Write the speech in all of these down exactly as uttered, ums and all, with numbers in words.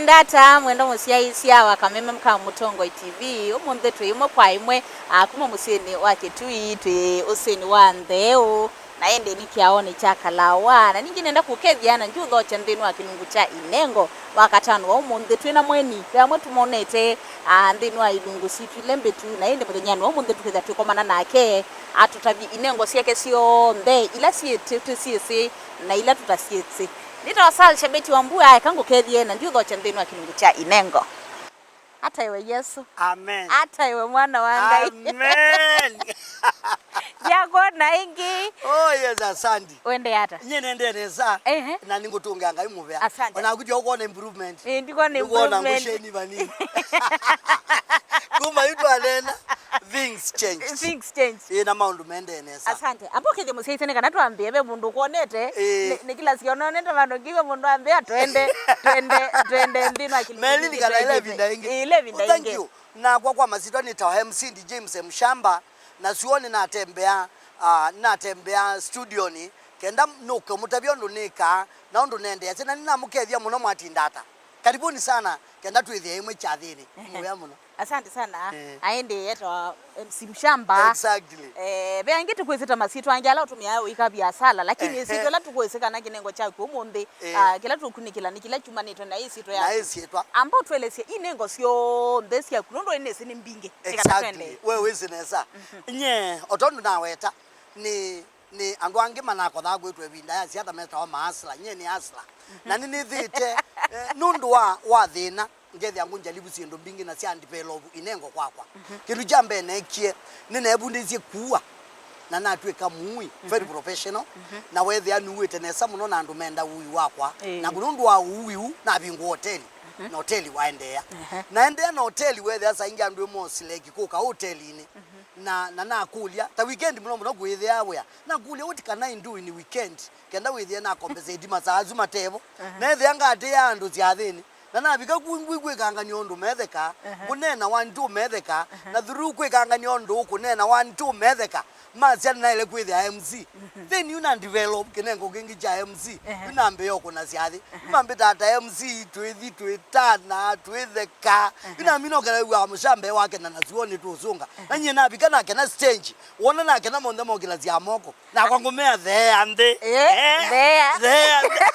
Ndata mwendo mũsyaĩĩsya wa kameme ka Mũtongoi T V, ũmũnthĩ twĩ ĩmwe kwa ĩmwe, ah, kuma mũsyĩnĩ wa Kĩtui, twĩ ũsĩnĩ wa Ntheũ, na ĩndĩ nĩ kĩaonĩ kya Kalawa. Na ningĩ nenda kũkethya na ndiũthokya nthĩnĩ wa kĩlungu kya Inengo. Wakatano wa ũmũnthĩ twĩ na mweni, ve amwe tũmonete, ah, nthĩnĩ wa ilungu sitũ ile mbĩtu, na ĩndĩ mũthenyanĩ wa ũmũnthĩ tũkethya twĩkomana nake, atũtavye inengo syake syonthe, ila syĩtĩ tũsyĩsĩ na ila tũtasyĩsĩ. Nĩtawa Sal Shabeti wa Mbua, eka ngũkethye na ndiũthokya nthĩnĩ wa kĩlungu kya Inengo. Ata iwe Yesu. Amen. Ata iwe mwana wa Ngai. Amen. Ndiakwona ĩngĩ. Oh, yes, asante. Wende ata? Nye nende nesa. Ehe. Na ningũtũngĩa Ngai mũvea. Asante. Ona kuja ukoona improvement. Eh, ndikuona improvement. Ngusheni vanini. Kuma yu twanena, things change. Things change. Eh, na maũndũ mendee nesa. Asante. Ambo kĩthĩ mũsyaĩĩsya nĩ kana twambĩe ve mũndũ ũkwonete. Eh. Nĩ, nĩ kĩla sĩononete vandũ ngĩw'a mũndũ ambĩa twende, twende, twende nthĩnĩ wa kĩlungu. Meli nĩ kana ile vinda ĩngĩ. Ile vinda ĩngĩ. Oh, thank you. Nakwa kwa masitwa nĩtawa M C ndi James Mshamba, na suo nĩnatembea, ah, nĩnatembea studioni kenda nũke mũtavya ũndũ nĩkaa na ũndũ nendeasya, na nĩnamũkethya mũno mwatinda ata. Karibuni sana, kenda twĩthĩe ĩmwe kyathĩnĩ. Ehe. Mũvea mũno. Asante sana. Eh. Aende yetawa M C Mshamba. Exactly. Eh, ve angĩ tũkwĩsĩta masitwa angĩ ala ũtũmĩaa ũika biasala, lakini, ehe, ĩsitwa ĩla tũkwĩsĩ kana kĩnengo kyaku ũmũnthĩ, eh, ah, kĩla tũkunĩkĩla nĩ kĩla kyumanĩtwe na ĩsitwa yaku. Na ĩsyĩtwa. Amba ũtũelesye inengo syonthe syaku, nũndũ nĩsĩ nĩ mbingĩ. Exactly. Ĩkana twende. We wĩsĩ nesa. Mhm. Nye, o tondũ naweta, nĩ nĩ andũ angĩ manakothaa kwĩtwa ĩvinda ya siasa metawa ma hustler. Nyie nĩ hustler. Mhm. Na nĩnĩthĩte, eh, nũndũ wa, wa thĩna, ngethĩa ngũnjalivu syĩndũ mbingĩ na sya develop inengo kwakwa. Mhm. Kĩndũ kya mbee neekie, nĩneevundĩisye kuua, na natw'ĩka mũui, very, mhm, professional, mhm, na weethĩa nĩuĩte nesa mũno na andũ menda ũui wakwa. Ĩĩ. Na nũndũ wa ũui ũu, navingũa hoteli, mhm, na hoteli waendeea. Ehe. Naendeea na hoteli, weethĩa saa ingĩ andũ ĩmosileki kũka hotelinĩ. Mhm. Na, na nakũlya, ta weekend mũno mũno kwĩthĩaa wĩa, nakũlya, "What can I do in weekend, kenda wĩthĩe na compensate masaa asu matevo?" Aha. Neethĩa ngatĩĩa andũ syathĩnĩ, na navika ku ngwĩkwĩkangania ũndũ metheka, aha, ngũneena one two metheka, aha, na through kwĩkangania ũndũ ũkũneena one two metheka, masya nĩnaĩle kwĩthĩa M C. Mhm. Then yu na develop kĩnengo kĩngĩ kya M C, aha, yu nambĩĩa ũkũna syathĩ. Aha. Yu mambĩtaa ta M C, twĩthi, twĩtana, twĩtheka. Aha. Yu namina ũkela wĩw'aa mũsya mbee wake na nasuo nĩtũũsũnga. Aha. Na nyie navika nakena stage. Wona nakena monthe mokĩlasya moko. Nakwa ngũmea theea nthĩ. Eh, eh, theea. Theea nthĩ.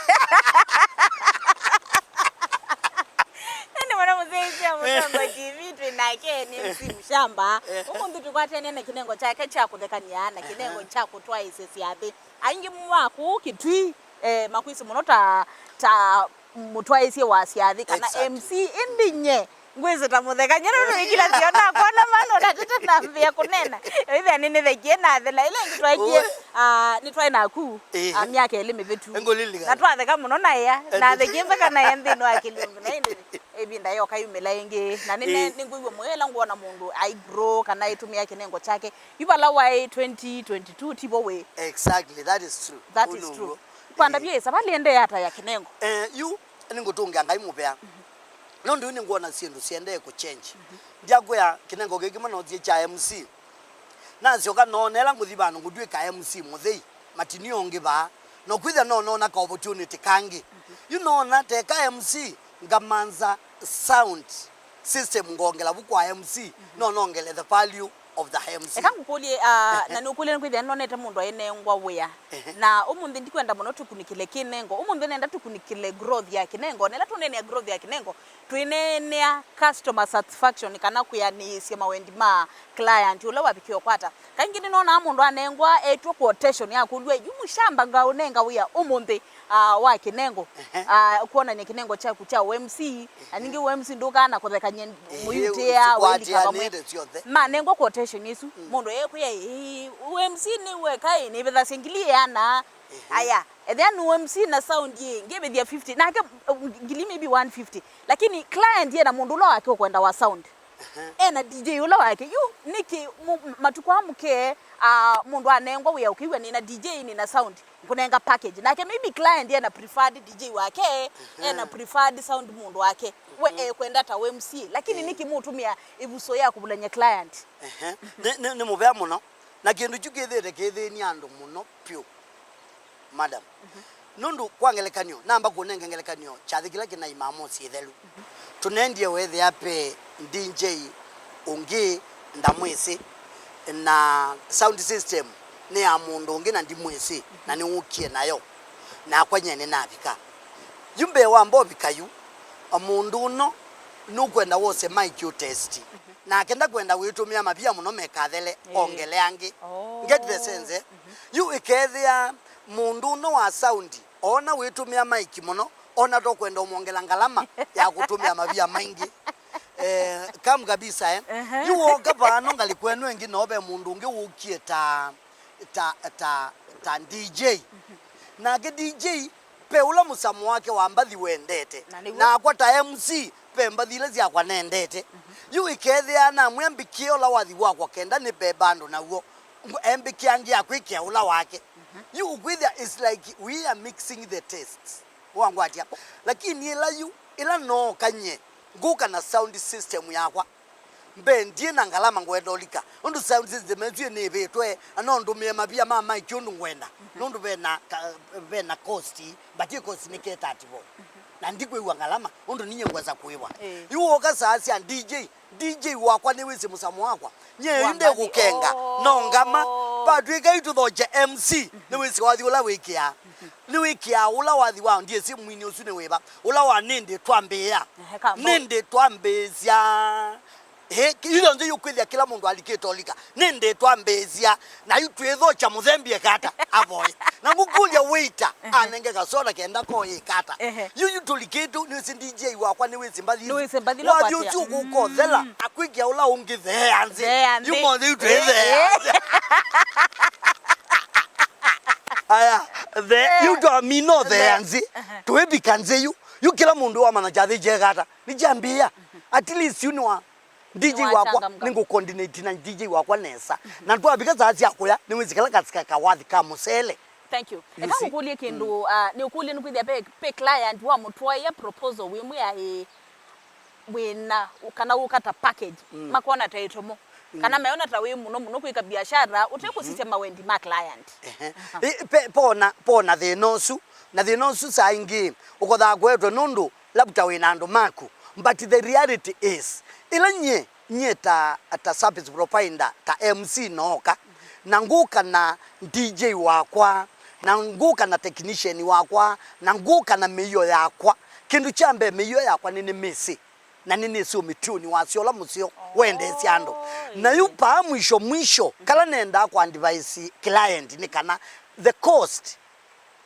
Nĩ mwana mũsyaĩĩsya Mũtongoi T V twĩ nake nĩ M C Mshamba. Eh. Ũmũnthĩ tũkwatene na kĩnengo kyake kya kũthekany'a na kĩnengo, aha, kya kũtwaĩĩsya syathĩ. Aingĩ ma kũu Kĩtui, eh, makwĩsĩ mũno ta, ta mũtwaĩĩsye wa syathĩ kana, exactly, M C, ĩndĩ nye ngwĩsĩ ta mũthekany'a nũndũ wĩkila syo nakwona mana ũnatete nambĩa kũneena. Ĩthĩa nĩnĩthekie nathela. Ĩla ĩngĩ twaekie, ũwe, ah, nĩtwaĩ naku, ĩĩ, ah, myaka ĩlĩ mĩvĩtu. Ngũlilikana. Na twatheka mũno na ĩa. Ĩĩ. Nathekie mpaka na ĩa nthĩnĩ wa kĩlungu. Na ĩndĩ ĩvinda yoka yumĩla ĩngĩ. Na nĩne, ĩĩ, nĩngwĩw'a mũyo ĩla ngwona mũndũ ai grow kana aitũmĩa kĩnengo kyake. Yu vala waĩ twenty twenty-two tivo wĩ. Exactly, that is true. That is true. Ũu nĩw'o. Kwanda, ĩĩ, vyesa valiendee ata ya kĩnengo? Eh, yu nĩngũtũngĩa Ngai mũvea. Mhm. Nũndũ yu nĩngwona syĩndũ siendee kũchange. Mhm. Ndyakwĩa kĩnengo kĩĩ kĩmwe nosie kya M C. Nasyoka noona ĩla ngũthi vandũ ngũtw'ĩka M C mũthei, matinio ũngĩ vaa. No kwĩthĩa no noona ka opportunity kangĩ. Mhm. Yu noona teka M C ngamanza sound system ngongela vu kwa M C, mhm, no nongele the value of the M C. Eka ngũkũlye, ah, ehe, na nĩũkũlye nĩkwĩthĩa nonete mũndũ ainengwa wĩa. Ehe. Na ũmũnthĩ ndikwenda mũno tũkunĩkĩle kĩnengo. Ũmũnthĩ nenda tũkunĩkĩle growth ya kĩnengo. Na ĩla tũneenea growth ya kĩnengo, twĩneenea customer satisfaction kana kwĩanĩĩsya mawendi ma client ũla wavikie ũkwata. Kaingĩ nĩnonaa mũndũ anengwa etw'e quotation ya kũlw'a, "Yu Mshamba ngaũnenga wĩa ũmũnthĩ, ah, wa kĩnengo, ehe, ah, kwonany'a kĩnengo kyaku kya ũ M C, na, ehe, ningĩ ũ M C ndũkaa na kũthekany'a, ehe, mũyutĩa, ũsikwatia wĩlika vamwe." Nĩndĩ syonthe. Manengwa quotation ĩsu, mm, mũndũ ekwĩa, "Ĩĩ, ũ M C nĩweka ĩ, nĩvĩthasya ngili ĩana." Ehe. Aya, ethĩa nĩ ũ M C na sound ĩ, ngĩvĩthya fifty, nake, uh, ngili maybe one fifty. Lakini client ena mũndũ ũla wake ũkwenda wa sound. Aha. Ena D J ũla wake. Yu, nĩkĩ mu-, matukũ aa mũkee, ah, mũndũ anengwa wĩa ũkĩw'a nĩna D J, nĩna sound, ngũnenga package. Nake maybe client ena preferred D J wake, aha, ena preferred sound mũndũ wake. We, mhm, ekwenda ta ũ M C. Lakini, eh, nĩkĩ mũtũmĩa ĩvuso ya kũvulany'a client? Ehe. Nĩ, nĩ, nĩ mũvea mũno. Na kĩndũ kyu kĩthĩĩte kĩthĩny'a andũ mũno vyũ. Madam, nũndũ kwa ngelekany'o, namba kũnenge ngelekany'o kyathĩ kĩla kĩna Imamosi ĩthelu. Tũnendie weethĩa ve D J ũngĩ ndamwĩsĩ, na sound system nĩ ya mũndũ ũngĩ na ndimwĩsĩ, na nĩwũkie nayo, nakwa nyie nĩnavika. Yu mbee wa mbovika yu, o mũndũ ũno nũkwenda wose mic ũ test. Nake ndakwenda wĩtũmĩa mavia mũno mekathele, ongele angĩ. Oh. Get the sense, eh? Yu ĩkethĩa mũndũ ũno wa sound, ona wĩtũmĩa mic mũno, ona tokwenda ũmwongela ngalama ya kũtũmĩa mavia maingĩ. Eh, kam kabisa, eh? Ehe. Yu woka vano ngalĩ kwenu ĩngĩ, no ve mũndũ ũngĩ wũkie ta, ta, ta, ta D J. Nake D J, ve ũla mũsamo wake wa mbathi wendete. Na nĩw'o. Nakwa ta M C, ve mbathi ila syakwa nendete. Yu ĩkethĩa namwĩa mbĩkĩe ũla wathi wakwa kenda nĩ ve vandũ naw'o. Ngu-, embĩkĩangĩa kwĩkĩa ũla wake. Yu ũkwĩthĩa it's like we are mixing the tastes. Wangwatya. Lakini ĩla yu, ĩla nooka nyie, ngũka na sound system yakwa. Mbee, ndiĩ na ngalama ngwenda ũlika. Ũndũ sound system ĩsu nĩĩvĩtwe, na no ndũmĩe mavia ma mic ũndũ ngwenda. Nũndũ ve na ka-, ve na cost, but ĩ cost nĩ ketativo. Na ndikwĩw'a ngalama, ũndũ ninyie ngwesa kũĩvwa. Ĩĩ. Yu woka saa sya D J, D J wakwa nĩwĩsĩ mũsamo wakwa. Nyie yu ndekũkenga, oh, no ngama, vatw'ĩka yu tũthokye M C, nĩwĩsĩ wathi ũla wĩkĩaa. Nĩwĩkĩaa ũla wathi wa, ndiĩsĩ mwini ũsu nĩ wĩva, ũla wa nĩndĩ twambĩĩa. Ehe, kambo. Nĩndĩ twambĩĩsya. Ĩ, yu yonthe yũkwĩthĩa kĩla mũndũ alikĩte ũlika. Nĩndĩ twambĩĩsya. Na yu twĩthokya mũthembi ekata, avoye. Na ngũkũlya waiter, anenge kasoda kenda ko ĩkata. Ehe. Yu, yu tũlikĩte, nĩwĩsĩ D J wakwa, nĩwĩsĩ mbathi. Nĩwĩsĩ mbathi. Wathi ũkwatia. Ũsu ũkũkothela, akwĩkĩa ũla ũngĩ theea nzĩ. Theea nthĩ. Yu monthe yu twĩtheea nzĩ. Aya, the, yu twamina ũtheea nzĩ. Ehe. Twĩvika nzĩ yu. Yu kĩla mũndũ wamanya kyathĩ kyekata. Nĩkyambĩĩa. At least yu nĩwa D J wakwa, nĩngũcoordinate na D J wakwa nesa. Na twavika saa sya kũya, nĩwĩsĩ kala kasika kawathi ka mũsele. Thank you. Eka ngũkũlye kĩndũ, ah, nĩũkũlye nĩkwĩthĩa pe, pe client wamũtwaĩa proposal wĩmwĩa ĩ, wĩna, kana ũka ta package, makona ta ĩtomo. Kana meona ta wĩ mũno mũno kwĩka biashara, ũtekũsisya mawendi ma client. Ehe. Ĩ, pe, pona, pona thĩna ũsu. Na thĩna ũsu saa ingĩ ũkothaa kũetwe nũndũ labda wĩ na andũ maku. But the reality is, ĩla nyie, nyie ta, ta service provider, ta M C nooka, na ngũka na D J wakwa, na ngũka na technician wakwa, na ngũka na mĩio yakwa, kĩndũ kya mbee mĩio yakwa nĩnĩmĩsĩ, na nĩnĩsĩ ũmĩtũni wasyo ũla mũseo wendeesya andũ. Na yu paa mwisho mwisho, kala nendaa kũ advise client nĩ kana the cost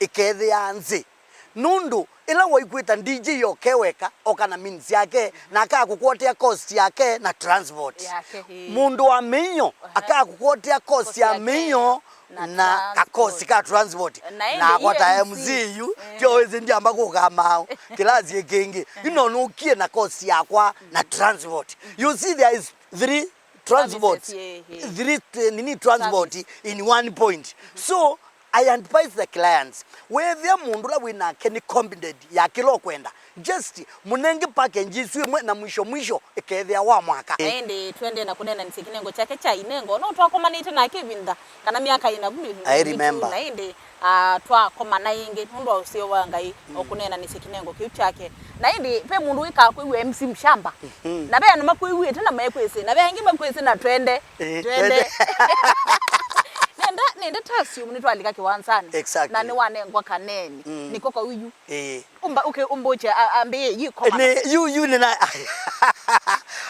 ĩkethĩaa nzĩ. Nũndũ ĩla waikwĩta D J oke weka, oka na means yake, na akakũkwotea cost yake na transport. Yake, ĩĩ. Mũndũ wa mĩio akakũkwotea cost ya mĩio na ka cost ka transport. Na ĩndĩ nakwa ta M C yu, tyo wĩsĩ ndiamba kũka maũ, kĩlasi kĩngĩ. Yu no nũkie na cost yakwa na transport. You see, there is three transport, three, eh, nini, transport in one point. So, I advise the clients, wethĩa mũndũ ũla wĩ nake nĩ competent ya kĩla ũkwenda, just mũnenge package ĩsu ĩmwe na mwisho mwisho ĩkethĩa wa mwaka. Na ĩndĩ twende na kũneenanĩsya kĩnengo kyake kya inengo, no twakomanĩte nake ĩvinda kana myaka ĩna vu mĩvĩtu. I remember. Na ĩndĩ, ah, twakomana ĩngĩ nũndũ wa ũseo wa Ngai o kũneenanĩsya kĩnengo kĩu kyake. Na ĩndĩ ve mũndũ wĩkaa kwĩw'a M C mshamba. Na ve andũ makwĩw'ĩte na mekwĩsĩ, na ve angĩ makwĩsĩ na twende. Eh, twende. Twende. Nenda, nenda ta assume nĩtwalika kĩwanzanĩ. Exactly. Na nĩwanengwa kaneni. Nĩko kau yu. Eh. Umba, okay, umbũkye, a-, ambĩĩe, yu komana. Nĩ, yu, yu nĩ na.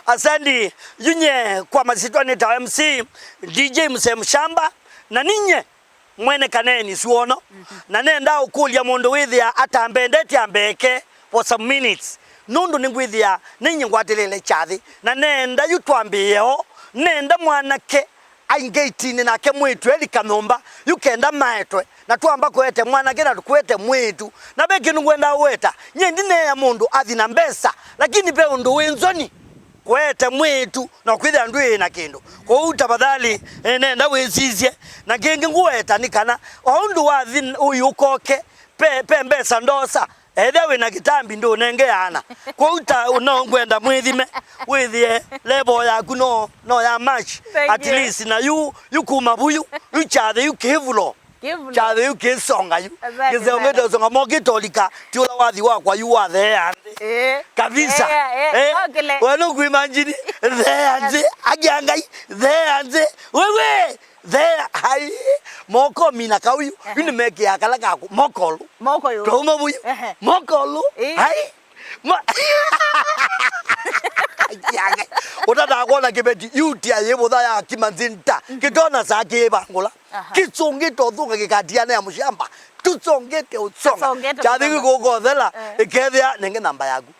Asandi, yu nye kwa masitwa nĩ ta M C, D J Mzee Mshamba, na ninye mwene kaneni suono. Na nenda ũkũlya mũndũ wĩthĩa atambendete ambeke for some minutes. Nũndũ nĩngwĩthĩa ninye ngwatĩlĩle kyathĩ. Na nenda yu twambĩĩe o, nenda mwanake aingĩ itinĩ nake mwĩĩtu elika nyũmba, yu kenda maetwe, na twamba kũete mwanake na tũkũete mwĩĩtu. Na ve kĩndũ ngwenda ũweta, nyie ndineea mũndũ athi na mbesa, lakini ve ũndũ wĩ nzoni kũete mwĩĩtu na kwĩthĩa ndwĩĩ na kĩndũ. Kwoou tafadhali, eh, nenda wĩsisye. Na kĩngĩ ngũweta nĩ kana, o ũndũ wathi ũyũkoke, pe, pe mbesa ndosa, ethĩa wĩ na kĩtambi ndũnenge ana. Kwoou ta no ngwenda mwĩthime, wĩthĩe level yaku no, no ya match. Thank you. At least na yu, yu kuma vu yu, yu kyathĩ yu kĩvulo. Kyathĩ yu kĩsonga yu. Asante sana. Kĩsongete ũsonga, mokĩtolika, ti ũla wathi wakwa yu watheea nthĩ. Eh. Kabisa. Eh, eh, eh, okile. We nũkwĩmanjini, theea nthĩ, akia Ngai, theea nthĩ. Wewe, theea, hai, moko mina kauyu, yu nĩmekĩaa kala kaku, mokolu. Moko yu. Twauma vuyu, mokolu, hai. Ma- Yange. Ũtataa kwona kĩveti, yutia yĩvũtha ya kimanzinta. Kĩtona saa kĩvangũla. Aha. Kĩsũngĩte ũthũka kĩkatiana ya mũshamba. Tũsongete ũsonga. Tũsongete kyathi ũsonga. Gĩkũkothela, eh, ĩkethĩa nenge namba yaku.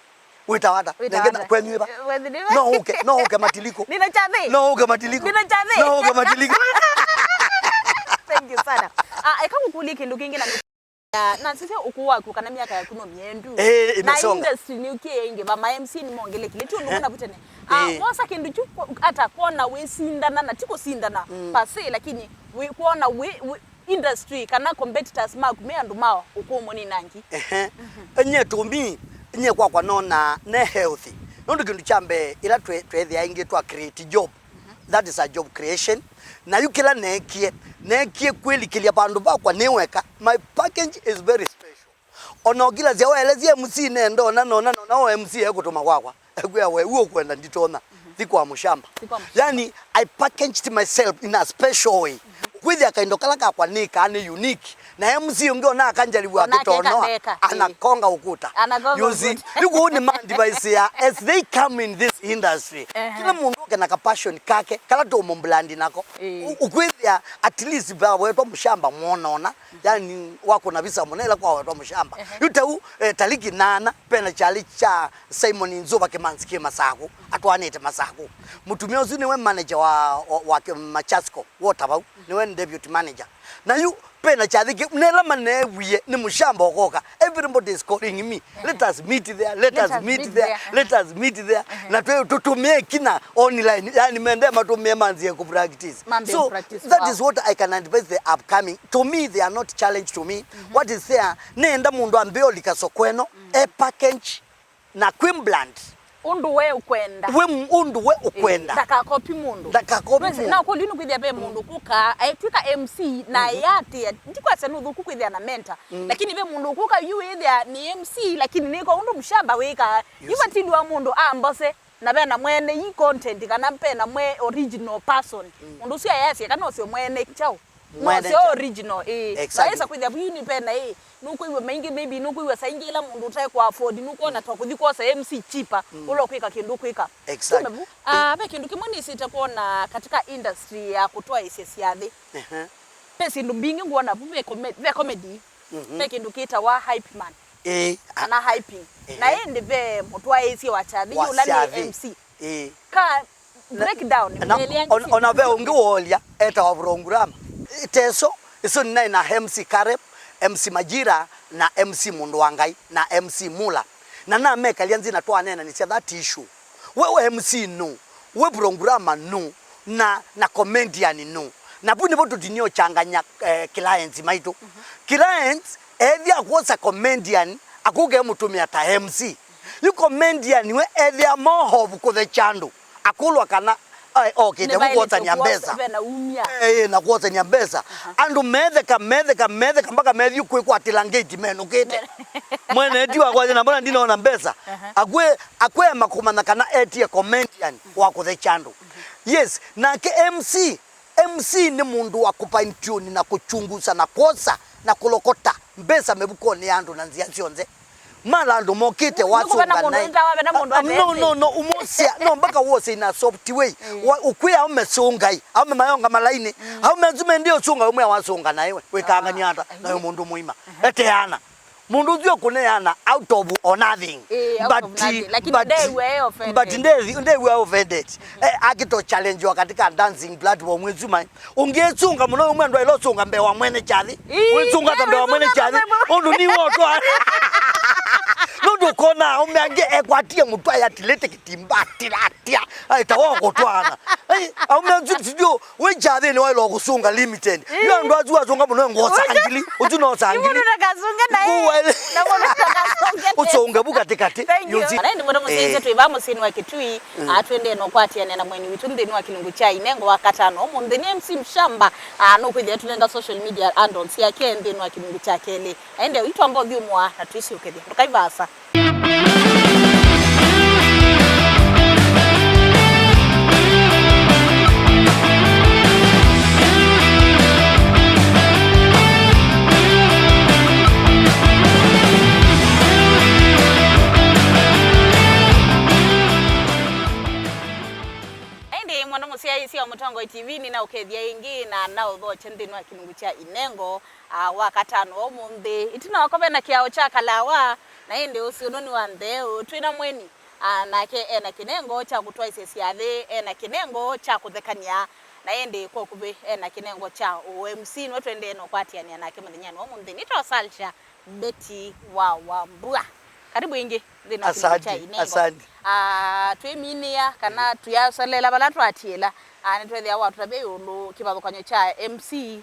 Wĩta wata? Wĩta nenge wata? Kwenyu ĩva? Eh, wethi nĩwe. No ũke, no ũke matiliko. Nina kyathi. No ũke matiliko. Nina kyathi. No ũke matiliko. Thank you sana. Ah, eka ngũkũlye kĩndũ kĩngĩ na Ah, na sisya ũkũũ waku kana myaka yaku no myendu. Eh, na imesonga. Industry nĩ ũkĩe ingĩ, va ma M C nĩ mongelekile. Ti ũndũ, eh, kuna vutene. Ah, eh, wosa kĩndũ kyu kwa- ata kwona wĩsindana na ti kũsindana, mm, per se, lakini wĩ- kwona wĩ- wĩ- industry kana competitors maku me andũ ma ũkũũ mũnini na angĩ. Ehe. Mhm. Nye to me, nye kwakwa nona ne healthy. Nũndũ kĩndũ kya mbee, ĩla twe- twethĩa ingĩ twa create job, that is a job creation. Na yu kĩla neekie, neekie kwĩlikĩlya vandũ vakwa nĩ weka. My package is very special. Ona ũkilasya waelesya M C nenda ona nona nona o M C ekũtũma kwakwa. Ekwĩa we, uo ũkwenda nditonya. Thi kwa mũshamba. Thi kwa mũshamba. Yani, I packaged myself in a special way. Kwĩthĩa kaindo kala kakwa nĩkaa nĩ unique. Na M C ũngĩ ona akanjaribu akĩtonoa, anakonga ũkũta. Anakonga ũkũta. You see, yu kũu nĩ ma advice ya, as they come in this industry, ehe, kila mũndũ oke na ka passion kake, kala tũmũmblandi nako. Ĩĩ. Ũ- ũkwĩthĩa at least vawetwa mũshamba mwonona, yani wako na visa mũnela kwawetwa mũshamba. Ehe. Yu tau, eh, taliki nana, pena kyalĩ kya Simon Nzuva Kĩmanzi kĩ Masakũ, atwanĩte Masakũ. Mũtumĩa ũsu nĩwe manager wa, wa, wa kĩ- Machasco, Water vau, nĩwe deputy manager. Na yu pena kyathi kĩ- nela maneewie nĩ mũshamba ũkoka. Everybody is calling me. Let us meet there, let us meet there, let us meet there. Na twe- tũtũmĩe kina online, yani mende matũmĩe manzie ku practice. So that is what I can advise the upcoming. To me, they are not challenge to me. What is there? Nenda mũndũ ambĩe olika soko ĩno, e package na kwĩ bland. Ũndũ we ũkwenda. We m- ũndũ we ũkwenda. Ndakakopi mũndũ. Ndakakopi mũndũ. No kũlyu nĩkwĩthĩa ve mũndũ kũka aitwĩka M C na yatĩa, ndikwasya nũthũku kwĩthĩa na mentor, lakini ve mũndũ ũkũka yu wĩthĩa nĩ M C, lakini nĩko ũndũ mũshamba wĩkaa. Yu vatiliwa mũndũ ambose, na vena mwene yi content, kana vena mwe original person. Mũndũ ũsu ayasya kana ũsyo mwene kyaũ. No, mwene sio kyaũ. Original, ĩĩ. Exactly. Naweza kwĩthĩa vu yu nĩ vena, ĩĩ. Nũkwĩw'a maingĩ, maybe nũkwĩw'a saa ingĩ ĩla mũndũ ũtae kũ afford, nũkwona ta kũthi kwosa M C cheaper, ũla ũkwĩka kĩndũ ũkwĩka. Exactly. Tume vu, ah, ve kĩndũ kĩmwe nĩsĩte kwona katika industry ya kũtwaĩsya syathĩ. Ehe. Ve syĩndũ mbingĩ ngwona vu, ve come- ve comedy, ve kĩndũ kĩtawa hype man. Ĩĩ. Kana hyping. Ehe. Na ĩndĩ ve mũtwaĩsye wa kyathĩ, wa yu ũla nĩ syathĩ. M C. Ĩĩ. Ka Na- breakdown, na- mbele ya on- ona ve ũngĩ woolya etawa programmer. Teso, isu ninaĩ na M C Kareb, M C Majira, na M C Mũndũ wa Ngai, na M C Mula. Na namekalya nzĩ na twaneenanĩsya that issue. We, we M C nũ? We programmer nũ? Na, na comedian nũ? Na vu nĩvo tũtinie ũchanganya, eh, clients maitũ. Clients, ethĩa akwosa comedian, akũke mũtũmĩa ta M C. Yu comedian we ethĩa more of kũthekya andũ. Akũlwa kana, ai, okĩte vu kwosania mbesa. Ve na umia. Eh, eh, na kwosania mbesa. Andũ metheka, metheka, metheka mpaka methi kwĩkwatĩla ngati menũkĩte. Mwene ti wakwa na mbona ndinaona mbesa. Akwĩ, akwema kũmanya kana etie comedian wa kũthekya andũ. Yes, nake M C, M C nĩ mũndũ wa kũfine tune na kũchunguza na kwosa na kũlokota mbesa mĩvukonĩ ya andũ na nzĩa syonthe. Mala andũ mokĩte. Nĩ- nĩ kũvena mũndũ wasunga naĩ. Nĩ ta wavena mũndũ. Ah, no, athete. No, no, ũmosea, no, mpaka wose in a soft way. Eh. Wa- ũkwĩa aume sungai, aume mayonga malaini, aume asu mendĩ ũsunga, ũmwe wasunga naĩ we, wĩkangania ata, naĩ mũndũ mũima. Eteana. Mũndũ ũsu ũkũneana out of or nothing. Eh, out of nothing. Lakini ndew'a e offended. But nde- ndew'a offended. Eh, akito challenge wa katika dancing platform ĩsu mai. Ũngĩsunga mũno, ũmwe andũ aĩla ũsunga mbee wa mwene kyathĩ. Ii, wĩsunga ta mbee wa mwene kyathĩ. Ũndũ nĩ wotwa. Nũndũ Ũkona aume angĩ ekwatie mũtwe, aya atilĩte kĩtimba, atĩla atĩa, aĩtawa kũtwana. Ai, aume asu sijui, wĩ kyathĩnĩ waĩlwa kũsũnga limited. Yu andũ asu asũnga mũno ngoo sangili, ũsu no sangili. Mũndũ ndakasunge na yeye. Kuwa ile. Na mũndũ ndakasunge na yeye. Ũsũnge bu katĩkatĩ. Thank you. Yuzi. Ana ndi mũndũ mũsĩnzĩ twĩ va mũsyĩnĩ wa Kitui, atwendee no kwatĩanĩa na mũeni witũ nthĩnĩ wa kĩlungu kya Inengo wa katano. Ũmũnthĩ nĩ M C Mshamba, ah, nũkwĩthĩa tũnenga social media handles yake nthĩnĩ wa kĩlungu kya kelĩ. Aende, itwamba ũthyũmũa na twĩsyokethya. Ndũkai vaasa. Ĩndĩ mwana mũsyaĩĩsya wa Mũtongoi T V nĩnaũkethya ĩngĩ na naũthokya nthĩnĩ wa kĩlungu kya Inengo. Ah, wa katano wa ũmũnthĩ. Ĩtina wakwa ve na kĩao kya Kalawa, na ĩndĩ ũsĩ ũno nĩ wa ntheũ. Twĩ na mũeni, ah, nake e na kĩnengo kya kũtwaĩsya syathĩ, e na kĩnengo kya kũthekany'a, na ĩndĩ kwa ũkuvĩ e na kĩnengo kya ũ M C. Nĩwe twendee na ũkwatĩanĩa nake mũthenyanĩ wa ũmũnthĩ. Nĩtawa Salsha Betty wa Wambua. Karibu ĩngĩ nthĩnĩ wa kĩlungu kya Inengo. Asante, asante. Ah, twĩminĩa kana tũyasolela vala twatiĩla, ah, nĩtwethĩawa watũtavya ĩũlũ kĩvathũkany'o kya M C,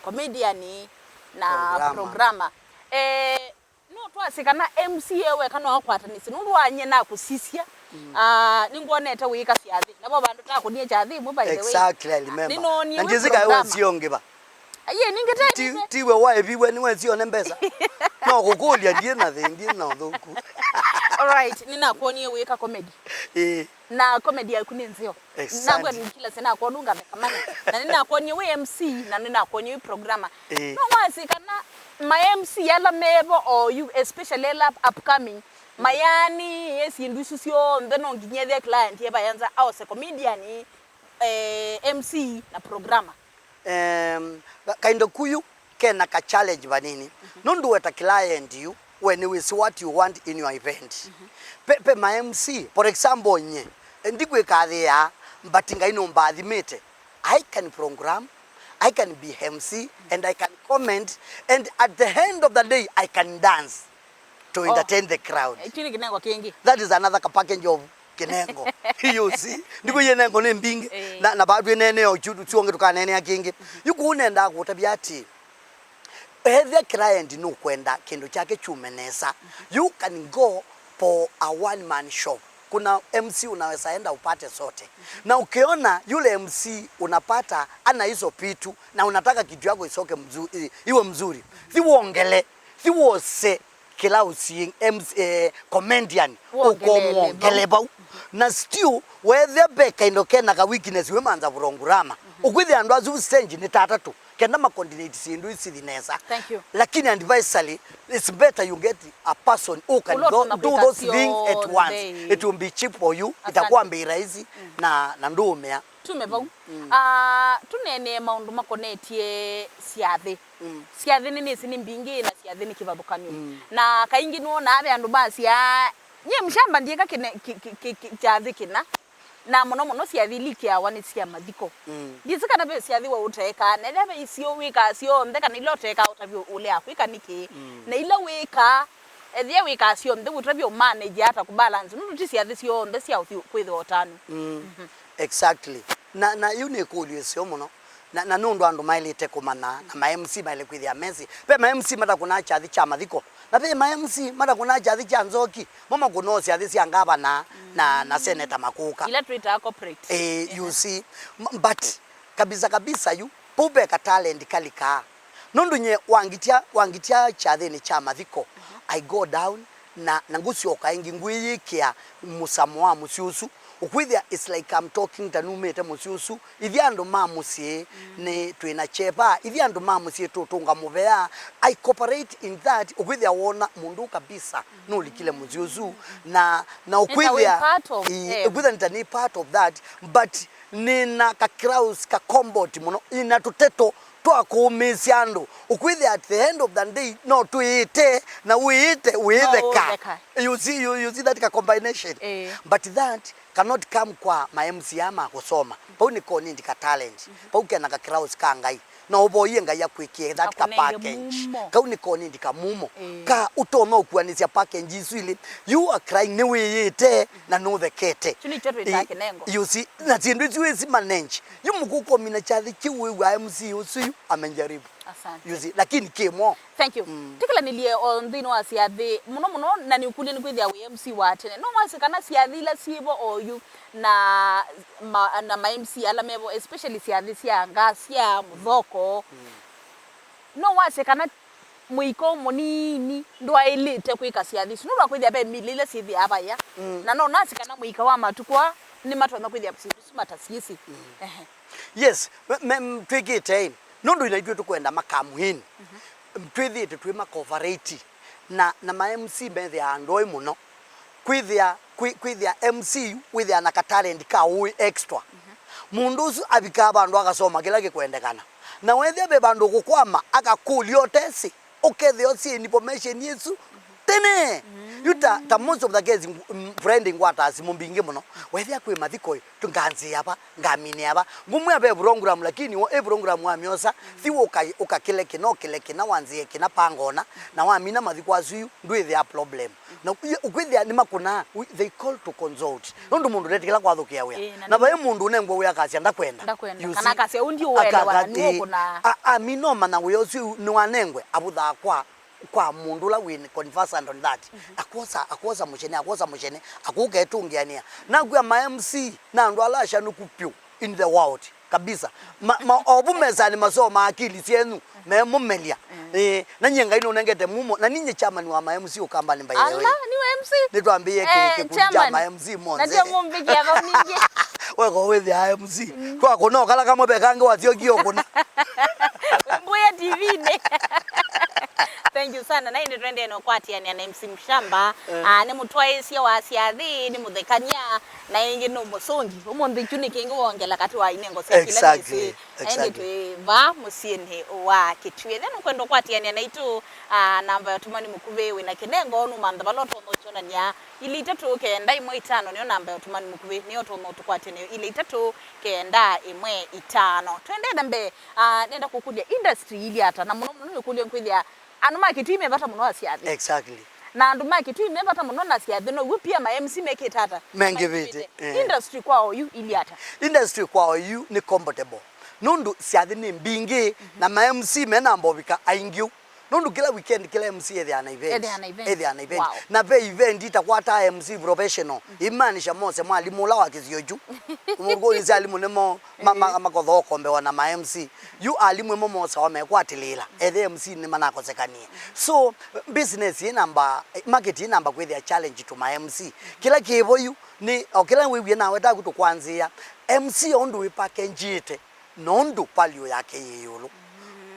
comedian na programa. Eh, no twasye kana M C e weka no akwatanĩsye, nũndũ wanyie nakũsisya. Ah, nĩngwonete wĩĩka syathĩ. Navo vandũ takũnie kyathĩ ĩmwe, by the way. Exactly, I remember. Nĩnoonie na wĩ ndiĩsĩ kaĩ programa. Wesio ngĩva. Aiye, ningĩ ti, tendete. Tiwe waeviwe nĩ wesio ne mbesa. No kũkũlya ndiĩ na thĩ, ndiĩ na ũthũku. All right, nĩnakwonie wĩĩka comedy. Ĩĩ. Na comedy yaku nĩ nzeo. Exactly. Nakwendikila sina kwonu ngatheka mana. Na nĩnakwonie wĩ M C, na nĩnakwonie wĩ programmer. Eh. No wasĩ kana ma M C ala mevo o yu, especially ala upcoming, mayani, yes, indu isu syonthe no nginya ethĩa client ye vayanza aose comedian, eh, M C na programmer. Em, ka-, kaindo kuyu kena ka challenge vanini. Mhm. Nũndũ weta client yu, we nĩwĩsĩ what you want in your event. Mhm. Pe, pe ma M C, for example, nye, ndikwĩka athĩaa, but Ngai nũmbathimĩte. I can program, I can be M C, and I can comment, and at the end of the day, I can dance to entertain the crowd. Ĩkĩ nĩ kĩnengo kĩngĩ. That is another ka package of kĩnengo. You see? Ndiko yenengo nĩ mbingĩ. Eh. Na, na bado nene o chudu chuonge tukanenea kĩngĩ. Yu kũu nendaa kũtavya atĩ, ethĩa client nũkwenda kĩndũ kyake kyume nesa, you can go for a one man show. Kuna M C unaweza enda upate sote. Na ukiona yule M C unapata ana hizo vitu na unataka kitu yako isoke mzu-, i-, iwe mzuri, thiwongele, thiwose kĩla ũsiĩ, M C, eh, comedian, wongelele ũkomwongele vau. Vau. Na still, wethe ve kaindo kena ka weakness wĩ manza vurongurama. Mhm. Ũkwĩthĩa andũ asu stage nĩ ta atatũ, kenda ma coordinate syĩndũ isithi nesa. Thank you. Lakini advisory, it's better you get a person who can do, do those things at once. It will be cheap for you, itakuwa bei rahisi, mm, na, na ndũũmĩa. Tume vau. Mm. Ah, tũneenee maũndũ makonetye syathĩ. Mm. Syathĩ nĩ nĩsĩ nĩ mbingĩ na syathĩ nĩ kĩvathũkany'o. Mm. Na kaingĩ nĩwonaa ve andũ masyaa, nyie Mshamba ndyĩka kĩne-, kĩ-, kĩ-, kĩ-, kĩ-, kyathĩ kĩna. Na mũno mũno syathĩ ilikĩawa nĩ sya mathiko. Mm. Ndyĩsĩ kana ve syathĩ wa ũtekaa, na ethĩa ve isio wĩkaa syonthe, kana ila ũtekaa ũtavyo ũlea kwĩka nĩkĩ. Mm. Na ila wĩkaa, ethĩa wĩkaa syonthe ũtavyo manage ata kũbalance. Nũndũ ti syathĩ syonthe sya ũthi kwĩthĩwa ũtanu. Mm. Mhm. Exactly. Na, na yu nĩ ĩkũlyo ĩseo mũno. Na, na nũndũ andũ maĩlĩte kũmanya, na ma M C maĩle kwĩthĩa mesĩ. Ve ma M C matakũnaa kyathĩ kya mathiko. Na ve ma M C matakũnaa kyathĩ kya nzoki. Mo makũnoo syathĩ sya ngavana na, na seneta makũka. Ila twĩtaa corporate. Eh, you see. M-, but kabisa kabisa yu, vau ve ka talent kalikaa. Nũndũ nye wangitya, wangitya kyathĩnĩ kya mathiko, mhm, I go down, na, na ngũsyoka ĩngĩ ngwĩyĩkĩa mũsamo wa mũsyĩ ũsu. Ũkwĩthĩa it's like I'm talking ta numĩte mũsyĩ ũsu. Ithyĩ andũ ma mũsyĩ, mm, nĩ twĩ na kyeva. Ithyĩ andũ ma mũsyĩ tũtũnga mũvea. I cooperate in that. Ũkwĩthĩa wona mũndũ kabisa nũlikile mũsyĩ ũsu. Na, na ũkwĩthĩa, ĩ, ũkwĩthĩa nĩ ta nĩ part of that. But nĩ na ka crowds ka combat mũno, ĩ na tũteto twa kũũmĩĩsya andũ. Ũkwĩthĩa at the end of the day, no twĩĩte, na wĩĩte, wĩĩtheka. No ũtheka. You see, you, you see that ka combination? Eh. But that cannot come kwa ma M C aa ma kũsoma. Vau nĩko need ka talent. Vau kena ka crowds ka Ngai. No ũvoie Ngai akwĩkĩe that ka Akũnenge package. Mumo. Kau nĩko need ka mumo. Ĩĩ. Ka ũtonya ũkuanĩsya package isu ilĩ. You are crying, nĩwĩĩte na nũthekete. Isu nĩkyo twĩtaa kĩnengo. You see, na syĩndũ isu wĩsi manage. Yu mũkũkomina kyathĩ kĩu wĩw'a M C ũsu yu amejaribu. Asante. You see, lakini kĩmo. Thank you. Mm. Tĩkĩlanĩlye o nthĩnĩ wa syathĩ, mũno mũno, na nĩũkũlye nĩkwĩthĩa wĩ M C wa tene. No wasye kana syathĩ ila syĩvo oyu na ma, na ma M C ala mevo, especially syathĩ sya ngasya, mũthoko. Mm. No wasye kana mũika mũnini ndwaĩlĩte kwĩka syathĩ isu. Nũndũ wa kwĩthĩa ve mili ila syĩthĩaa vaya. Mm. Na no nasye kana mũika wa matukũ aa nĩmatonya kwĩthĩa syĩndũ isu matasyĩsĩ. Mm. Ehe. Yes, me, me, twĩkĩte ĩ. Nũndũ naithuĩ tũkwenda makamu in, twĩthĩĩtwe twĩ makovarate na, na ma M C methĩaa ndoi mũno. Kwĩthĩa, kwĩ, kwĩthĩa M C yu wĩthĩaa na katalent ka ũĩ extra. Mũndũ ũsu avikaa vandũ akasoma kĩla kĩkwendekana. Na wethĩa ve vandũ ũkũkwama, akakũlya ũtesĩ, ũkethĩa ũsĩ information ĩsu tene. Yu ta, ta most of the case, ngu-, m-, Friday ngwataa simũ mbingĩ mũno. Wethĩa kwĩ mathiko ĩ, tũnganzĩa va, ngaminĩa va. Ngũmwĩa ve program, lakini wo, ĩ program wamyosa, thi ũka, ũkakĩle kĩna, ũkĩle kĩna, wanzĩe kĩna pangona, na wamina mathiko asu yu, ndwĩthĩa problem. Na ũkwĩthĩa nĩmakũnaa, we, they call to consult. Nũndũ mũndũ ndetĩkĩla kwathũkĩa wĩa. Ĩĩ, na na nĩ- vaĩ mũndũ ũnengwe wĩa akasya ndakwenda. Ndakwenda. You see? Kana akasya, "Ũũ ndiũelewa, na nĩũkũnaa." A, a, amina ũmanya wĩa ũsu nĩwanengwe, avũthaa kwa, kwa mũndũ ũla wĩ conversant on that. Akwosa, akwosa mũkyene, akwosa mũkyene, akũka etũngĩanĩa. Nakwĩa ma M C na andũ ala ashanũku vyũ in the world kabisa. Ma, ma, ovu mesanĩ masomaa akili syenyu, memũmelya. Eh, na nyie Ngai nũnengete mumo, na ninye chairman wa ma M C Ũkambanĩ, by the way. Ala, nĩ wa M C? Nĩtwambĩĩe kĩ-, Eh, kĩkundi kya chairman. Ma M C monthe. Na ndio mũmbĩkĩa vau ningĩ. Weko wĩthĩa M C. Twakũna ũkala kamwe ve kangĩ wasyokie ũkũna. Mbuya T V-inĩ. Thank you sana. Na ĩndĩ tũendee na ũkwatĩanĩa na M C Mũshamba. Eh. Ah, nĩ mũtwaĩĩsya wa syathĩ, nĩ mũthekany'a, na ĩngĩ nĩ mũsũngi. Ũmũnthĩ kyu nĩ kĩngĩ wongela katĩ wa inengo sya kĩla Exactly. Mĩsyĩ. Na ĩndĩ Exactly. Twĩ vaa mũsyĩnĩ wa Kĩtw'ĩ. Ethĩa nũkwenda ũkwatĩanĩa naitũ, ah, namba ya ũtũmani mũkuvĩ wĩ na kĩnengo, nũmantha vala ũtonya ũkyonany'a. Ilĩ itatũ kenda ĩmwe itano nĩyo namba ya ũtũmani mũkuvĩ, nĩyo ũtonya ũtũkwatĩanĩa. Ilĩ itatũ kenda ĩmwe itano. Tũendee na mbee, ah, nenda kũkũlya industry ili ata, na mũno mũno nĩkũlya nkwĩthĩa andũ ma Kĩtw'ĩ me vata mũno asyathĩ. Exactly. Na andũ ma Kĩtw'ĩ me vata mũno na syathĩ, now'o pia ma M C mekĩte ata? Mengĩvĩte, eh. Industry kwa oyu ili ata? Industry kwa oyu nĩ comfortable. Nũndũ syathĩ nĩ mbingĩ, na ma M C mena mbovika aingĩ ũu. Nũndũ kĩla weekend, kĩla M C ethĩaa na event. Ethĩaa na event. Ethĩaa na event. Wow. Na ve event itakwataa M C professional. Imaanisha mose mwalimũ ũla wa kĩsio kyu. Mũndũ ũyũ si alimũ nĩmo ma, ma, makothaa ũkombewa na ma M C. Yu alimũ ĩmo mosawa mekwatĩlĩĩla, ethĩa M C nĩmanakosekanie. So, business ĩ namba, market ĩ namba kwĩthĩa challenge to ma M C. Kĩla kĩvo yu, nĩ, o kĩla wĩwie nawe taku tũkwanzĩĩa, M C o ũndũ wĩ package-ĩte, na ũndũ value yake yĩ ĩũlũ.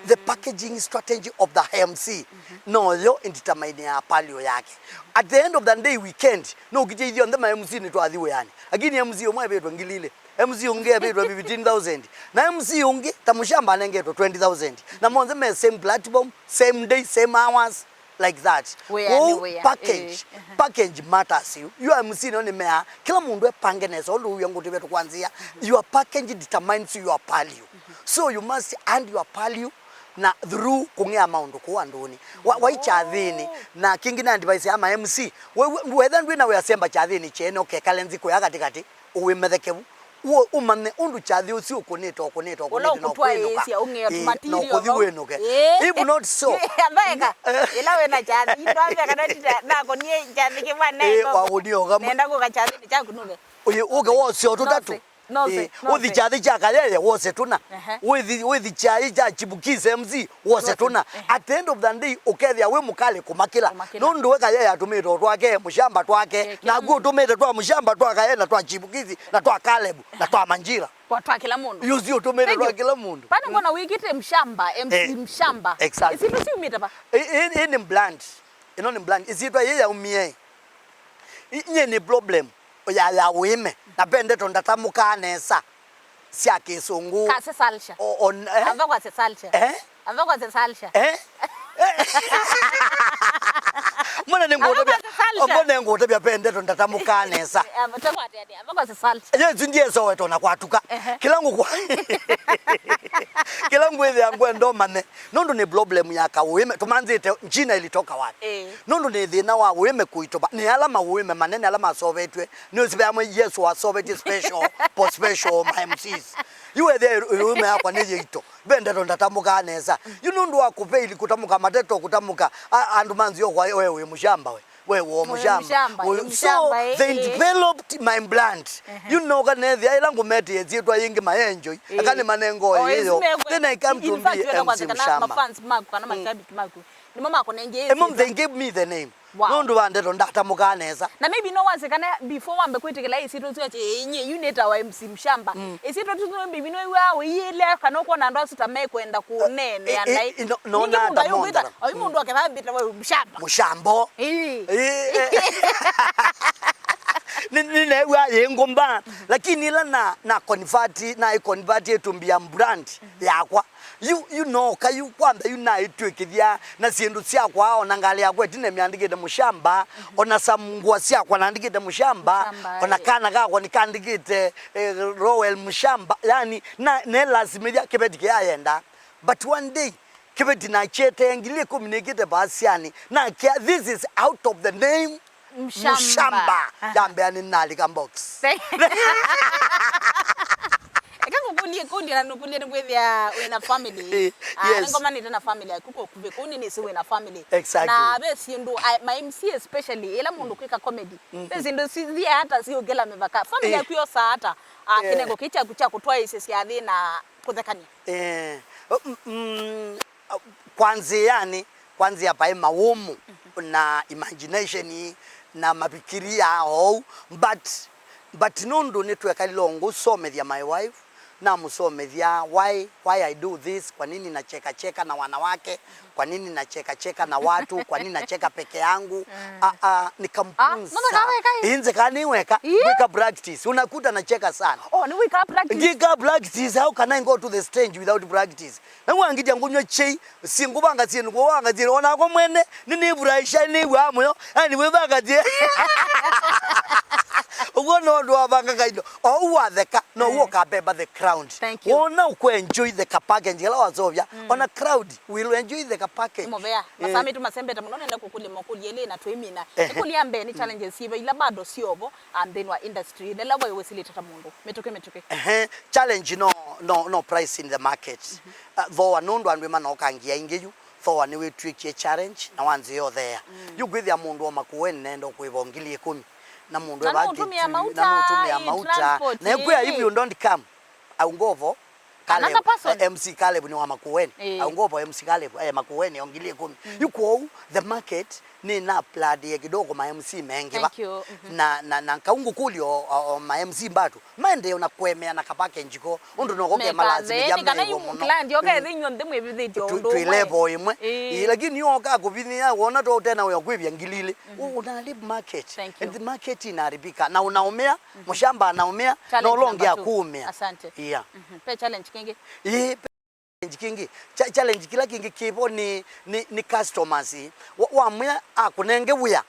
The packaging strategy of the M C, noyo ĩdetermineaa value yake. At the end of the day, weekend, no ũkĩtye ithyonthe ma M C nĩtwathi wĩanĩ. Lakini M C ũmwe evĩtwe ngili ilĩ. M C ũngĩ evĩtwe fifteen thousand. Na M C ũngĩ, ta Mũshamba anengetwe twenty thousand. Na monthe me same platform, same day, same hours, like that. Wĩa nĩ kwoou wĩa. Package, eh, package matters. Yu, yu M C nĩo nĩmeaa, kĩla mũndũ epange nesa, ũndũ ũwĩa ngũtĩve tũkwanzĩa. Your package determines your value. So you must earn your value na through kũng'ea maũndũ kũu andũnĩ. Wa, wai kyathĩnĩ, na kĩngĩ na advice ya ma M C, we, we, wetha ndwĩ na wĩa semba kyathĩnĩ kyene, ũkekale nthĩ kũya katĩkatĩ. Ũwĩmethe kĩvu. Ũ-, ũmanye ũndũ kyathĩ ũsu ũkũnĩte, ũkũnĩte, ũla ũkũnĩte, na ũkũtwaĩĩsya, ũkũĩnũka. Ũng'ea tũmatilio. Ĩĩ, na ũkũthi wĩnũke. Ĩĩ. If not so, ambaeka, ĩla wĩna kyathĩ, ino ambaeka, no tita, nakonie kyathĩ kĩmwe, ĩĩ, nenda, wakũnie ũkamwe. Nenda kũka kyathĩnĩ kyaku nũve. Ũyĩ, ũke wose o tũtatũ. Nose, nose, ĩĩ, nose. Ũthi kyathĩ kya Kayeye, wose tũna. Ehe. Wĩthi, wĩthi kyaĩ kya Chipukizi M C, wose tũna. Ehe. At the end of the day, ũkethĩa wĩ mũkalĩ kũmakĩla. Kũmakĩla. Nũndũ we Kayeye atũmĩte o twake, Mũshamba twake, eh, naku ũtũmĩte twa Mũshamba twa Kayeye na twa Chipukizi na twa Caleb na twa Manjira. Kwa twa kĩla mũndũ. Yu si ũtũmĩte twa kĩla mũndũ. Thank you. Pani ngona wĩkĩte Mshamba, M C, eh, Mshamba. Exactly. Isindu siumĩte va? Ĩ, ĩ, ĩ nĩ brand. Ĩno nĩ brand. Ĩsyĩtwa yĩ yaumie. Ĩ, nyie nĩ problem ya, ya ũĩme. Na ve ndeto ndatamũkaa nesa sya kĩsũngũ. Kase salsha. O, o, eh? Amba kwase salsha. Eh? Amba kwase salsha. Eh? Mwana Nĩngũtavya, Ava kwa salsa. Omo nĩngũtavya ve ndeto ndatamũkaa nesa. Ava kwa salsa. Yesu ndiesowetwe na kwatuka. Ehe. Kĩla ngũkwa. Kĩla ngwĩthĩa ngwenda ũmanye. Nũndũ nĩ problem ya kaũĩme. Tũmanzĩte jina ilitoka wapi? Eh. Nũndũ nĩ thĩna wa ũĩme kũitũva. Nĩ ala maũĩme manene ala masovetwe. Nĩ ũsivea mwe Yesu wasovetie special, po special ma M Cs. Yu wethĩa ĩũĩme yakwa nĩ yĩito. Ve ndeto ndatamũkaa nesa. Yu nũndũ wa kũveili kũtamũka mateto kũtamũka, a-, andũ manzio kwa we wĩ mũshamba we. We wĩ mũshamba. Mũshamba, we, ĩ, so mũshamba, ĩ, they ĩ. Developed my brand. Ehe. Yu noka nethĩa ĩla ngũmetĩe syĩtwa yĩngĩ maenjoy. Ĩ. Aka nĩ manengo. Oh, ĩyo. Then I come to be M C Mũshamba. Mafans maku kana mashabiki maku. Nĩmo makũnengee. Ĩmo, they gave me the name. Wow. Nũndũ wa ndeto ndatamũkaa nesa. Na maybe no wase kana before wambe kwĩtĩkĩla ĩsyĩtwa ũsu atĩ, "Ĩĩ, nyie yu nĩtawa M C Mũshamba." Mm. Ĩsyĩtwa tu no maybe no iwa wĩyĩlea kana ũkwona andũ asu ta mekwenda kũneenea. Eh, eh, naĩ. Eh, no, no, ningĩ mũndũ ayũkwĩta, oyu mũndũ akethambĩte wa Mũshamba. Mũshambo. Ĩĩ. Eh, eh. Nĩ, nĩ newa yĩ ngũmba, lakini ĩla na, na convert, na convert ĩtumbia brand yakwa. Yu, yu noka, yu kwamba, yu naitwĩkĩthya na syĩndũ syakwa, ona ngalĩ yakwa ĩtina mĩandĩkĩte Mũshamba, ona some ngũa syakwa naandĩkĩte Mũshamba, Mũshamba, ona ĩ. Kana kakwa nĩkandĩkĩte, eh, Roel Mũshamba. Yani, na, nelasimĩthya kĩveti kĩayenda. But one day, kĩveti nakyetee ngili ĩkũmi nĩkĩte vaasiani. Nakĩa, this is out of the name Mũshamba. Mũshamba. Aha. Yambea nĩ nalika box. Eka ngũkũlye ĩkũlyo na nũkũlye nĩkwĩthĩa wĩna family. Eh, ah, yes. Nĩngomanĩte na family yaku kũkuvĩ kũu nĩnĩsĩ wĩna family. Exactly. Na ve syĩndũ, ah, ma M C especially, ĩla mũndũ kwĩka comedy. Mm-hmm. Ve syĩndũ si-, siya ata siũkĩla mĩvaka. Family yaku yosaa ata, ah, kĩnengo kĩĩ kyaku kya kũtwaĩĩsya syathĩ na kũthekany'a? Eh, mm, mm, kwanzĩanĩ, kwanzĩa paĩ mawũmũ na imagination na mafikiria oou, but, but nũndũ nĩtwekalile ngũsomethya my wife, namũsomethya why, why I do this, kwa nini nacheka cheka na wanawake, kwa nini nacheka cheka na watu, kwa nini nacheka peke yangu. Ah, ah, nikamfunza. Inze kana nĩ weka, weka practice, unakuta nacheka sana. Oh, nĩ wĩka practice. Ngĩka practice, how can I go to the stage without practice? Na wangĩtya ngũnywa chai, si ngũvanga syĩndũ, ngũvanga syĩndũ. Onakwa mwene, nĩnĩvuraisha, nĩw'aa mũyo. Yani, wĩvanga syĩ. Ũguo no ũndũ wavanga kaindo. O ũu watheka, no ũu ũkabeba the crown. Thank you. Wona ũkwenjoy the ka package, kala wasovya. Ona crowd will enjoy the ka package. Mũvea, masaa maitũ masembete mũno, nenda kũkũlya makũlyo elĩ na twĩmina. Ehe. Ĩkũlyo ya mbee nĩ challenges syĩva ila bado syovo, ah, nthĩnĩ wa industry, na ĩla we wĩsilĩte ta mũndũ. Mĩtũkĩ, mĩtũkĩ. Ehe, challenge no, no, no price in the market. Uh, thoa nũndũ andũ ĩmanokangia ingĩ yu, thoa nĩwĩtw'ĩkie challenge na wanzĩa ũtheea. Yu kwĩthĩa mũndũ wa Makueni nenda kũĩva ngili ĩkũmi. Na mũndũ na eva nũtũmĩa kĩtu, mauta, na nũtũmĩa ĩ, mauta. Transport, na ĩkwĩa, ĩ. If you don't come, I'll go for Caleb, another person. Eh, M C Caleb nĩ wa Makueni. Ĩ. I'll go for M C Caleb, eh, Makueni, o ngili ĩkũmi. Yu kwoou, the market, nĩnapladie kidogo ma M C mengĩ va. Thank you. Na, na, na kau ngũkũlya o, o, o ma M C mbatu, maendee ona kũemea na ka package ko, ũndũ noko kemalasimĩthya mekavĩnĩ, kana mew'o yu mũno. Client yoka ethĩ inyuo nthĩ mwĩvithĩtye ũndũ ũmwe. Twĩ level ĩmwe. Ĩĩ. Ĩĩ, lakini yoka kũvinyĩa, wona to ũtena wĩa kwĩvya ngili ilĩ. Ũ-, unaharibu market. Thank you. And the market inaharibika. Na unaumia, Mũshamba anaumia, na ũla ũngĩ akuumia. Asante. Yeah. Pe challenge kĩngĩ? Ĩĩ, challenge kĩngĩ, cha-, challenge kĩla kĩngĩ kĩvo nĩ, nĩ, nĩ customers. Wa-, wamwĩa akũnenge wĩa,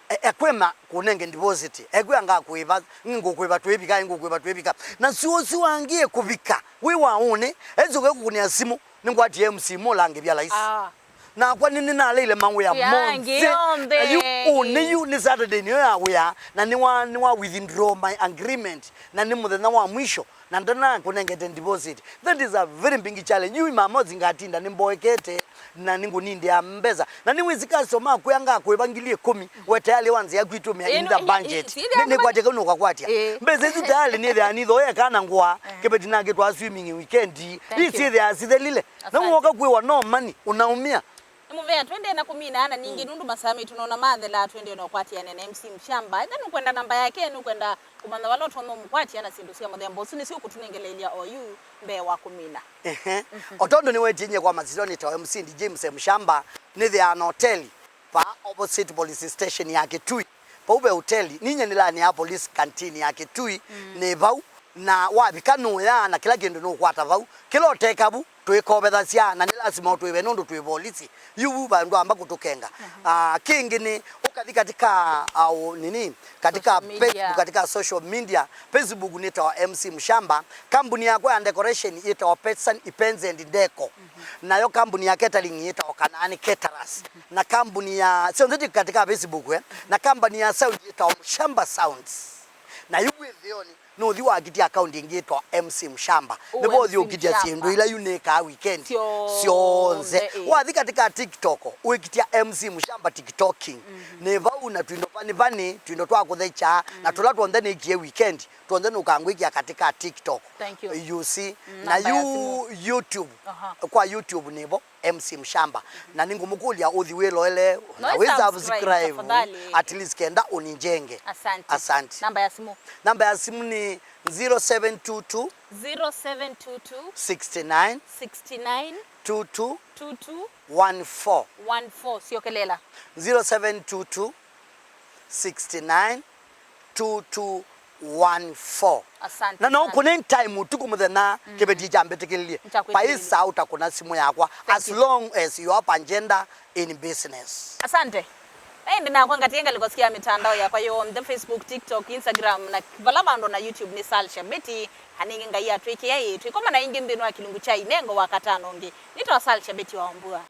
e-, ekwĩma kũnenge deposit. Ekwĩa ngakũĩva, ngũkũĩva twĩvika, ngũkũĩva twĩvika. Na sio ũsu angĩ kũvika, wĩ wa ũnĩ, enzũke kũkũnĩa simũ, nĩngwatie M C mũlangĩvya laisi. Ah. Nakwa nĩ, nĩnaleile mawĩa monthe. Na yu ũnĩ yu nĩ Saturday nĩyo ya wĩa, na nĩwa, nĩwa withdraw my agreement, na nĩ mũthenya wa mwisho. Na ndana kũnengete deposit. That is a very big challenge. Yu imamosi ngatinda nĩmboekete na nĩngũnindĩa mbesa. Na nĩwĩsĩ customer akwĩa ngakũĩva ngili ĩkũmi, we tayari wanzĩa kwĩtũmĩa in the budget. Nĩ, nĩkwatya kau nũkakwatya. Ĩĩ. Mbesa isu tayari nĩthĩa nithoe kana ngũa, kĩveti nakĩtwaa swimming weekend. Thank you. Isi thĩa sithelile. Na woka kwĩwa no money, unaumia. Nĩ mũvea, twendee na kũmina na ningĩ nũndũ masaa maitũ nona mathela, twendee na ũkwatĩane na M C Mũshamba. Ethĩwa nũkwenda namba yake, nũkwenda kũmanya vala ũtonya ũmũkwatĩa na syĩndũ sya mũthemba ũsu, nĩsyo ũkũtũnengeleelya oyu mbee wa kũmina. Ehe. O tondũ nĩwetie nyie kwa masitwa nĩtawa M C James Mũshamba, nĩthĩaa na hoteli vaa opposite police station ya Kitui. Vau ve hoteli, ninyie nĩlaanĩaa police canteen ya Kitui, nĩ vau, na wavika nũyaa na kĩla kĩndũ nũkwata vau. Kĩla ũteka vu, twĩkovethasya, na nĩ lasima ũtwĩve nũndũ twĩ volisi. Yu vu vandũ amba kũtũkenga. Ah, kĩngĩ nĩ Kathi katika, au, nini? Katika social media. Facebook, katika social media. Facebook nĩtawa M C Mshamba. Kambuni yakwa ya decoration yĩtawa Petsan Ipens and Deco. Mhm. Nayo kambuni ya catering yĩtawa Kanaani Caterers. Mhm. Na kambuni ya, syonthe ti katika Facebook, eh? Na kambuni ya sound yĩtawa Mshamba Sounds. Na yu wĩthĩoni, nũthi wakitia account ĩngĩ yĩtawa M C Mshamba. Oh, nĩvo ũthi ũkitia syĩndũ ila yu nĩkaa weekend. Syonthe, syonthe, ĩĩ. Wathi katika TikTok, wĩkitia M C Mshamba TikToking. Mhm. Nĩ vau na twindo vani vani, twindo twa kũthecha, na tũla twonthe nĩkie weekend, twonthe nũkangwĩkia katika TikTok. Thank you. You see? Mm, na yu YouTube, kwa YouTube nĩvo. M C Mshamba. Na nĩngũmũkũlya ũthi wĩloele, na wĩ subscribe, tafadhali. At least kenda ũninjenge. Asante. Asante. Namba ya simu? Namba ya simu nĩ zero seven two two, zero seven two two, six nine, six nine, two two, two two, one four. One four. Syokelela. Zero seven two two, six nine, two two one four. Asante. Na no sana. Ũkũne time ũtukũ mũthenya, mm, kĩveti kyambĩtĩkĩlilye. Nĩkyakwĩtĩkĩlilye. Vai saa ũtakũna simũ yakwa. Thank you. As long as you have agenda in business. Asante. Na ĩndĩ nakwa ngatie ngalĩko sya mitandao yakwa yonthe, Facebook, TikTok, Instagram, na vala vandũ na YouTube nĩ Salsha Betty. Aningi Ngai atwĩkĩa ĩ, twĩkomana ĩngĩ nthĩnĩ wa kĩlungu kya Inengo wakatano ũngĩ. Nĩtawa Salsha Betty wa Wambua.